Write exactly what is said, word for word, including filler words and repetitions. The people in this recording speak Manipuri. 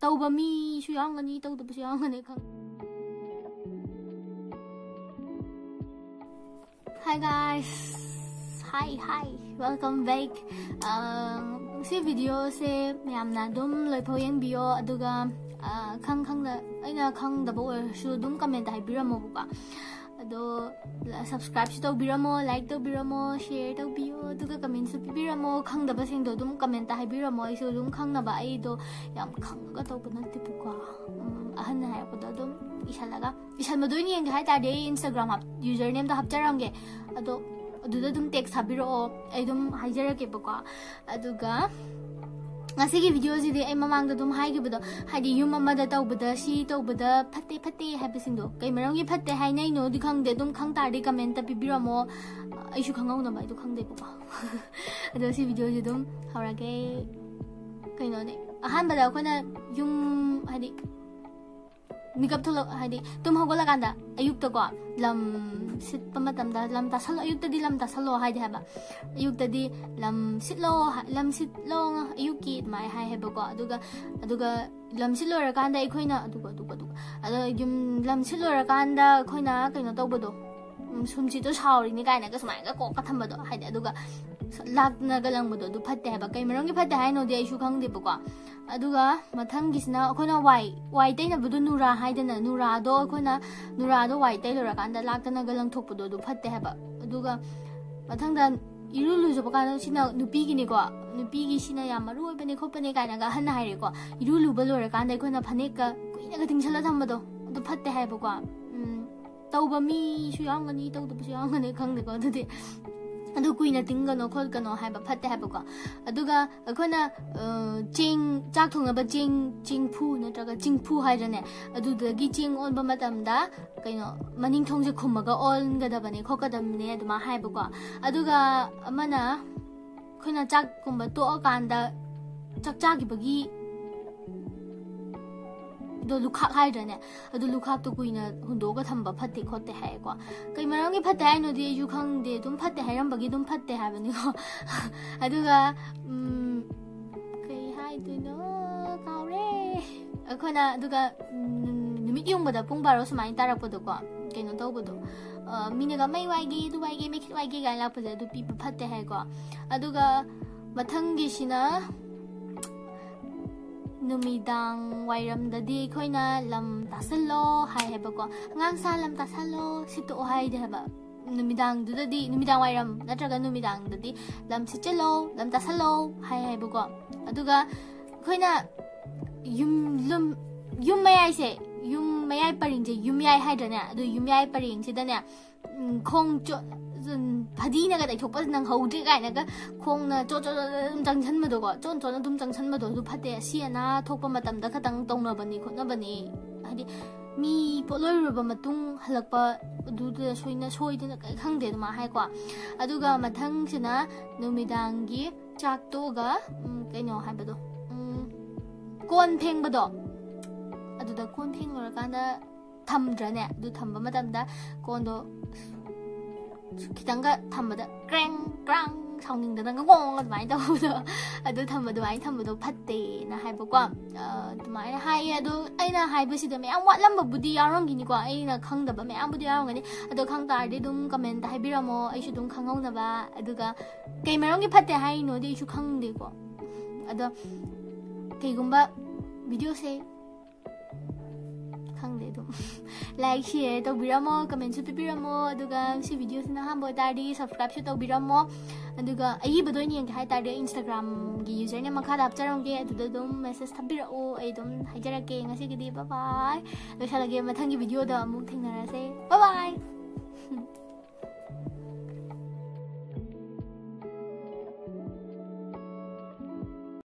ꯇꯧꯕ ꯃꯤꯁꯨ ꯌꯥꯎꯔꯝꯒꯅꯤ, ꯇꯧꯗꯕꯁꯨ ꯌꯥꯎꯔꯝꯒꯅꯤ, ꯈꯪ Hi guys, hi hi, welcome back. ꯑꯥ, ꯁꯤ videoꯁꯦ ꯃꯌꯥꯝꯅ ꯑꯗꯨꯝ ꯂꯣꯏꯐꯥꯎ ꯌꯦꯡꯕꯤꯌꯣ, ꯑꯗꯨꯒ ꯑꯥ, ꯈꯪ ꯈꯪꯗ ꯑꯩꯅ ꯈꯪꯗꯕ ꯑꯣꯏꯔꯁꯨ ꯑꯗꯨꯝ comment ꯍꯥꯏꯕꯤꯔꯝꯃꯣꯕꯀꯣ꯫ ꯑꯗꯣ subscribeꯁꯨ ꯇꯧꯕꯤꯔꯝꯃꯣ, like ꯇꯧꯕꯤꯔꯝꯃꯣ, share ꯇꯧꯕꯤꯌꯣ, ꯑꯗꯨꯒ commentꯁꯨ ꯄꯤꯕꯤꯔꯝꯃꯣ꯫ ꯈꯪꯗꯕꯁꯤꯡꯗꯣ ꯑꯗꯨꯝ comment ꯍꯥꯏꯕꯤꯔꯝꯃꯣ, ꯑꯩꯁꯨ ꯑꯗꯨꯝ ꯈꯪꯅꯕ꯫ ꯑꯩꯗꯣ ꯌꯥꯝ ꯈꯪꯉꯒ ꯇꯧꯕ ꯅꯠꯇꯦꯕꯀꯣ꯫ ꯎꯝ, ꯑꯍꯟꯅ ꯍꯥꯏꯔꯛꯄꯗꯣ ꯑꯗꯨꯝ ꯏꯁꯜꯂꯒ, ꯏꯁꯟꯕꯗꯣ ꯑꯣꯏꯅ ꯌꯦꯡꯒꯦ ꯍꯥꯏꯇꯥꯔꯗꯤ ꯑꯩ Instagram ꯍꯥꯞ-, usernameꯗꯣ ꯍꯥꯞꯆꯔꯝꯒꯦ꯫ ꯑꯗꯣ ꯑꯗꯨꯗ ꯑꯗꯨꯝ text ꯊꯥꯕꯤꯔꯛꯑꯣ, ꯑꯩ ꯑꯗꯨꯝ ꯍꯥꯏꯖꯔꯛꯀꯦꯕꯀꯣ꯫ ꯑꯗꯨꯒ ꯉꯁꯤꯒꯤ videoꯁꯤꯗꯤ ꯑꯩ ꯃꯃꯥꯡꯗ ꯑꯗꯨꯝ ꯍꯥꯏꯈꯤꯕꯗꯣ, ꯍꯥꯏꯗꯤ ꯌꯨꯝ ꯑꯃꯗ ꯇꯧꯕꯗ, ꯁꯤ ꯇꯧꯕꯗ ꯐꯠꯇꯦ ꯐꯠꯇꯦ ꯍꯥꯏꯕꯁꯤꯡꯗꯣ, ꯀꯩ ꯃꯔꯝꯒꯤ ꯐꯠꯇꯦ ꯍꯥꯏꯅꯩꯅꯣꯗꯤ ꯈꯪꯗꯦ, ꯑꯗꯨꯝ ꯈꯪ ꯇꯥꯔꯗꯤ commentꯇ ꯄꯤꯕꯤꯔꯝꯃꯣ, ꯑꯩꯁꯨ ꯈꯪꯍꯧꯅꯕ, ꯑꯩꯗꯣ ꯈꯪꯗꯦꯕꯀꯣ꯫ ꯑꯗꯣ ꯁꯤ videoꯁꯤ ꯑꯗꯨꯝ ꯍꯧꯔꯒꯦ꯫ ꯀꯩꯅꯣꯅꯦ, ꯑꯍꯥꯟꯕꯗ ꯑꯩꯈꯣꯏꯅ ꯌꯨꯝ, ꯍꯥꯏꯗꯤ ꯃꯤꯀꯞ ꯊꯣꯛꯂꯛ-, ꯍꯥꯏꯗꯤ ꯇꯨꯝ ꯍꯧꯒꯠꯂꯀꯥꯟꯗ ꯑꯌꯨꯛꯇꯀꯣ, ꯂꯝ ꯁꯤꯠꯄ ꯃꯇꯝꯗ ꯂꯝ ꯇꯥꯁꯜꯂꯣ, ꯑꯌꯨꯛꯇꯗꯤ ꯂꯝ ꯇꯥꯁꯜꯂꯣ ꯍꯥꯏꯗꯤ ꯍꯥꯏꯕ, ꯑꯌꯨꯛꯇꯗꯤ ꯂꯝ ꯁꯤꯠꯂꯣ ꯍꯥꯏ-, ꯂꯝ ꯁꯤꯠꯂꯣ ꯑꯌꯨꯛꯀꯤ ꯑꯗꯨꯃꯥꯏꯅ ꯍꯥꯏ ꯍꯥꯏꯕꯀꯣ꯫ ꯑꯗꯨꯒ, ꯑꯗꯨꯒ ꯂꯝ ꯁꯤꯠ ꯂꯣꯏꯔꯀꯥꯟꯗ ꯑꯩꯈꯣꯏꯅ, ꯑꯗꯨꯒ, ꯑꯗꯨꯒ, ꯑꯗꯨꯒ, ꯑꯗꯣ ꯌꯨꯝ, ꯂꯝ ꯁꯤꯠ ꯂꯣꯏꯔꯀꯥꯟꯗ ꯑꯩꯈꯣꯏꯅ ꯀꯩꯅꯣ ꯇꯧꯕꯗꯣ, ꯎꯝ, ꯁꯨꯝꯁꯤꯠꯇꯣ ꯁꯥꯎꯔꯤꯅꯤ ꯀꯥꯏꯅꯒ ꯁꯨꯃꯥꯏꯅꯒ ꯀꯣꯛꯀ ꯊꯝꯕꯗꯣ, ꯍꯥꯏꯗꯤ, ꯑꯗꯨꯒ ꯂꯥꯛꯇꯅꯒ ꯂꯪꯕꯗꯣ, ꯑꯗꯨ ꯐꯠꯇꯦ ꯍꯥꯏꯕ꯫ ꯀꯩ ꯃꯔꯝꯒꯤ ꯐꯠꯇꯦ ꯍꯥꯏꯅꯣꯗꯤ ꯑꯩꯁꯨ ꯈꯪꯗꯦꯕꯀꯣ꯫ ꯑꯗꯨꯒ ꯃꯊꯪꯒꯤꯁꯤꯅ ꯑꯩꯈꯣꯏꯅ ꯋꯥꯏ, ꯋꯥꯏ ꯇꯩꯅꯕꯗꯣ ꯅꯨꯔꯥ ꯍꯥꯏꯗꯅ, ꯅꯨꯔꯥꯗꯣ ꯑꯩꯈꯣꯏꯅ, ꯅꯨꯔꯥꯗꯣ ꯋꯥꯏ ꯇꯩ ꯂꯣꯏꯔꯀꯥꯟꯗ ꯂꯥꯛꯇꯅꯒ ꯂꯪꯊꯣꯛꯄꯗꯣ, ꯑꯗꯨ ꯐꯠꯇꯦ ꯍꯥꯏꯕ꯫ ꯑꯗꯨꯒ ꯃꯊꯪꯗ ꯏꯔꯨ ꯂꯨꯖꯕ ꯀꯥꯟꯗ, ꯁꯤꯅ ꯅꯨꯄꯤꯒꯤꯅꯤꯀꯣ, ꯅꯨꯄꯤꯒꯤꯁꯤꯅ ꯌꯥꯝ ꯃꯔꯨ ꯑꯣꯏꯕꯅꯦ ꯈꯣꯠꯄꯅꯦ ꯀꯥꯏꯅꯒ ꯑꯍꯟꯅ ꯍꯥꯏꯔꯦꯀꯣ꯫ ꯏꯔꯨ ꯂꯨꯕ ꯂꯣꯏꯔꯀꯥꯟꯗ ꯑꯩꯈꯣꯏꯅ ꯐꯅꯦꯛꯀ ꯀꯨꯏꯅꯒ ꯇꯤꯡꯁꯜꯂ ꯊꯝꯕꯗꯣ, ꯑꯗꯨ ꯐꯠꯇꯦ ꯍꯥꯏꯕꯀꯣ꯫ ꯎꯝ, ꯇꯧꯕ ꯃꯤꯁꯨ ꯌꯥꯎꯔꯝꯒꯅꯤ, ꯇꯧꯗꯕꯁꯨ ꯌꯥꯎꯔꯝꯒꯅꯤ, ꯈꯪꯗꯦꯀꯣ꯫ ꯑꯗꯨꯗꯤ ꯑꯗꯨ ꯀꯨꯏꯅ ꯇꯤꯡꯒꯅꯣ ꯈꯣꯠꯀꯅꯣ ꯍꯥꯏꯕ ꯐꯠꯇꯦ ꯍꯥꯏꯕꯀꯣ꯫ ꯑꯗꯨꯒ ꯑꯩꯈꯣꯏꯅ, ꯑ, ꯆꯦꯡ, ꯆꯥꯛ ꯊꯣꯡꯅꯕ ꯆꯦꯡ, ꯆꯦꯡꯐꯨ ꯅꯠꯇ꯭ꯔꯒ ꯆꯤꯡꯐꯨ ꯍꯥꯏꯗ꯭ꯔꯅꯦ, ꯑꯗꯨꯗꯒꯤ ꯆꯦꯡ ꯑꯣꯟꯕ ꯃꯇꯝꯗ ꯀꯩꯅꯣ, ꯃꯅꯤꯡ ꯊꯣꯡꯁꯦ ꯈꯨꯝꯃꯒ ꯑꯣꯟꯒꯗꯕꯅꯦ ꯈꯣꯠꯀꯗꯕꯅꯦ ꯑꯗꯨꯃꯥꯏꯅ ꯍꯥꯏꯕꯀꯣ꯫ ꯑꯗꯨꯒ ꯑꯃꯅ ꯑꯩꯈꯣꯏꯅ ꯆꯥꯛꯀꯨꯝꯕ ꯇꯣꯛꯑꯀꯥꯟꯗ ꯆꯥꯛ ꯆꯥꯈꯤꯕꯒꯤ ꯗꯣ ꯂꯨꯈꯥꯛ ꯍꯥꯏꯗ꯭ꯔꯅꯦ, ꯑꯗꯨ ꯂꯨꯈꯥꯛꯇꯣ ꯀꯨꯏꯅ ꯍꯨꯟꯗꯣꯛꯑꯒ ꯊꯝꯕ ꯐꯠꯇꯦ ꯈꯣꯠꯇꯦ ꯍꯥꯏꯌꯦꯀꯣ꯫ ꯀꯩ ꯃꯔꯝꯒꯤ ꯐꯠꯇꯦ ꯍꯥꯏꯅꯣꯗꯤ ꯑꯩꯁꯨ ꯈꯪꯗꯦ, ꯑꯗꯨꯝ ꯐꯠꯇꯦ ꯍꯥꯏꯔꯝꯕꯒꯤ ꯑꯗꯨꯝ ꯐꯠꯇꯦ ꯍꯥꯏꯕꯅꯤꯀꯣ꯫ ꯑꯗꯨꯒ, ꯎꯝ, ꯀꯩ ꯍꯥꯏꯗꯣꯏꯅꯣ, ꯀꯥꯎꯔꯦ꯫ ꯑꯩꯈꯣꯏꯅ ꯑꯗꯨꯒ ꯎꯝ, ꯅꯨꯃꯤꯠ ꯌꯨꯡꯕꯗ ꯄꯨꯡ ꯕꯥꯔꯣ ꯁꯨꯃꯥꯏꯅ ꯇꯥꯔꯛꯄꯗꯣꯀꯣ, ꯀꯩꯅꯣ ꯇꯧꯕꯗꯣ, ꯑ, ꯃꯤꯅꯒ "ꯃꯩ ꯋꯥꯏꯒꯦ, ꯑꯗꯨ ꯋꯥꯏꯒꯦ, ꯃꯩꯈꯦꯠ ꯋꯥꯏꯒꯦ" ꯀꯥꯏꯅ ꯂꯥꯛꯄꯁꯦ, ꯑꯗꯨ ꯄꯤꯕ ꯐꯠꯇꯦ ꯍꯥꯏꯀꯣ꯫ ꯑꯗꯨꯒ ꯃꯊꯪꯒꯤꯁꯤꯅ ꯅꯨꯃꯤꯗꯥꯡ ꯋꯥꯏꯔꯝꯗꯗꯤ ꯑꯩꯈꯣꯏꯅ "ꯂꯝ ꯇꯥꯁꯜꯂꯣ" ꯍꯥꯏ ꯍꯥꯏꯕꯀꯣ꯫ "ꯑꯉꯥꯡ ꯁꯥ, ꯂꯝ ꯇꯥꯁꯜꯂꯣ, ꯁꯤꯠꯇꯣꯛꯑꯣ" ꯍꯥꯏꯗꯦ ꯍꯥꯏꯕ꯫ ꯅꯨꯃꯤꯗꯥꯡꯗꯨꯗꯗꯤ, ꯅꯨꯃꯤꯗꯥꯡ ꯋꯥꯏꯔꯝ ꯅꯠꯇ꯭ꯔꯒ ꯅꯨꯃꯤꯗꯥꯡꯗꯗꯤ "ꯂꯝ ꯁꯤꯠꯆꯜꯂꯣ, ꯂꯝ ꯇꯥꯁꯜꯂꯣ" ꯍꯥꯏ ꯍꯥꯏꯕꯀꯣ꯫ ꯑꯗꯨꯒ ꯑꯩꯈꯣꯏꯅ ꯌꯨꯝ ꯂꯨꯝ-, ꯌꯨꯝ ꯃꯌꯥꯏꯁꯦ, ꯌꯨꯝ ꯃꯌꯥꯏ ꯄꯔꯦꯡꯁꯦ ꯌꯨꯝꯌꯥꯏ ꯍꯥꯏꯗ꯭ꯔꯅꯦ? ꯑꯗꯨ ꯌꯨꯝꯌꯥꯏ ꯄꯔꯦꯡꯁꯤꯗꯅꯦ, ꯎꯝ, ꯈꯣꯡ ꯆꯣ-, ꯎꯝ, ꯐꯗꯤꯅꯒ ꯇꯩꯊꯣꯛꯄ ꯅꯪꯍꯧꯗ꯭ꯔꯦ ꯀꯥꯏꯅꯒ ꯈꯣꯡꯅ ꯆꯣꯠ ꯆꯣꯠ ꯆꯣꯠ ꯑꯗꯨꯝ ꯆꯪꯁꯟꯕꯗꯣꯀꯣ, ꯆꯣꯠ ꯆꯣꯠꯅ ꯑꯗꯨꯝ ꯆꯪꯁꯟꯕꯗꯣ, ꯑꯗꯨ ꯐꯠꯇꯦ꯫ ꯑꯁꯤ ꯑꯅꯥ ꯊꯣꯛꯄ ꯃꯇꯝꯗ ꯈꯇꯪ ꯇꯧꯅꯕꯅꯤ ꯈꯣꯠꯅꯕꯅꯤ꯫ ꯍꯥꯏꯗꯤ ꯃꯤ ꯄꯣꯠꯂꯣꯏꯔꯨꯔꯕ ꯃꯇꯨꯡ ꯍꯜꯂꯛꯄ, ꯑꯗꯨꯗ ꯁꯣꯏꯅ, ꯁꯣꯏꯗꯅ ꯀꯩ ꯈꯪꯗꯦ ꯑꯗꯨꯃꯥꯏꯅ ꯍꯥꯏꯀꯣ꯫ ꯑꯗꯨꯒ ꯃꯊꯪꯁꯤꯅ ꯅꯨꯃꯤꯗꯥꯡꯒꯤ ꯆꯥꯛ ꯇꯣꯛꯑꯒ, ꯎꯝ, ꯀꯩꯅꯣ ꯍꯥꯏꯕꯗꯣ, ꯎꯝ, ꯀꯣꯟ ꯐꯦꯡꯕꯗꯣ, ꯑꯗꯨꯗ ꯀꯣꯟ ꯐꯦꯡ ꯂꯣꯏꯔꯀꯥꯟꯗ ꯊꯝꯗ꯭ꯔꯅꯦ? ꯑꯗꯨ ꯊꯝꯕ ꯃꯇꯝꯗ ꯀꯣꯟꯗꯣ ꯈꯤꯇꯪꯒ ꯊꯝꯕꯗ ꯀ꯭ꯔꯦꯡ ꯀ꯭ꯔꯥꯡ ꯁꯥꯎꯅꯤꯡꯗꯅ ꯉꯣꯡ ꯑꯗꯨꯃꯥꯏꯅ ꯇꯧꯕꯗꯣ, ꯑꯗꯨ ꯊꯝꯕ, ꯑꯗꯨꯃꯥꯏꯅ ꯊꯝꯕꯗꯣ ꯐꯠꯇꯦꯅ ꯍꯥꯏꯕꯀꯣ꯫ ꯑ, ꯑꯗꯨꯃꯥꯏꯅ ꯍꯥꯏꯌꯦ꯫ ꯑꯗꯣ ꯑꯩꯅ ꯍꯥꯏꯕꯁꯤꯗ ꯃꯌꯥꯝ ꯋꯥꯠꯂꯝꯕꯕꯨꯗꯤ ꯌꯥꯎꯔꯝꯈꯤꯅꯤꯀꯣ, ꯑꯩꯅ ꯈꯪꯗꯕ ꯃꯌꯥꯝꯕꯨꯗꯤ ꯌꯥꯎꯔꯝꯒꯅꯤ꯫ ꯑꯗꯣ ꯈꯪ ꯇꯥꯔꯗꯤ ꯑꯗꯨꯝ ꯀꯃꯦꯟꯇ ꯍꯥꯏꯕꯤꯔꯝꯃꯣ, ꯑꯩꯁꯨ ꯑꯗꯨꯝ ꯈꯪꯍꯧꯅꯕ꯫ ꯑꯗꯨꯒ ꯀꯩ ꯃꯔꯝꯒꯤ ꯐꯠꯇꯦ ꯍꯥꯏꯔꯤꯅꯣꯗꯤ ꯑꯩꯁꯨ ꯈꯪꯗꯦꯀꯣ꯫ ꯑꯗꯣ ꯀꯩꯒꯨꯝꯕ ꯚꯤꯗꯤꯑꯣꯁꯦ, ꯈꯪꯗꯦ, ꯑꯗꯨꯝ ꯂꯥꯏꯛ, ꯁꯤꯌꯔ ꯇꯧꯕꯤꯔꯝꯃꯣ, ꯀꯃꯦꯟꯁꯨ ꯄꯤꯕꯤꯔꯝꯃꯣ, ꯑꯗꯨꯒ ꯁꯤ ꯚꯤꯗꯤꯑꯣꯁꯤꯅ ꯑꯍꯥꯟꯕ ꯑꯣꯏꯇꯥꯔꯗꯤ ꯁꯕꯁꯀ꯭ꯔꯥꯏꯕꯁꯨ ꯇꯧꯕꯤꯔꯝꯃꯣ꯫ ꯑꯗꯨꯒ ꯑꯏꯕꯗ ꯑꯣꯏꯅ ꯌꯦꯡꯒꯦ ꯍꯥꯏ ꯇꯥꯔꯗꯤ ꯑꯩ ꯏꯟꯁꯇꯥꯒ꯭ꯔꯥꯝꯒꯤ ꯌꯨꯖꯔꯅꯦꯝ ꯃꯈꯥꯗ ꯍꯥꯞꯆꯔꯝꯒꯦ, ꯑꯗꯨꯗ ꯑꯗꯨꯝ ꯃꯦꯁꯦꯖ ꯊꯥꯕꯤꯔꯛꯑꯣ, ꯑꯩ ꯑꯗꯨꯝ ꯍꯥꯏꯖꯔꯛꯀꯦ꯫ ꯉꯁꯤꯒꯤꯗꯤ bye bye, ꯂꯣꯏꯁꯜꯂꯒꯦ, ꯃꯊꯪꯒꯤ ꯚꯤꯗꯤꯑꯣꯗ ꯑꯃꯨꯛ ꯊꯦꯡꯅꯔꯁꯦ, bye bye꯫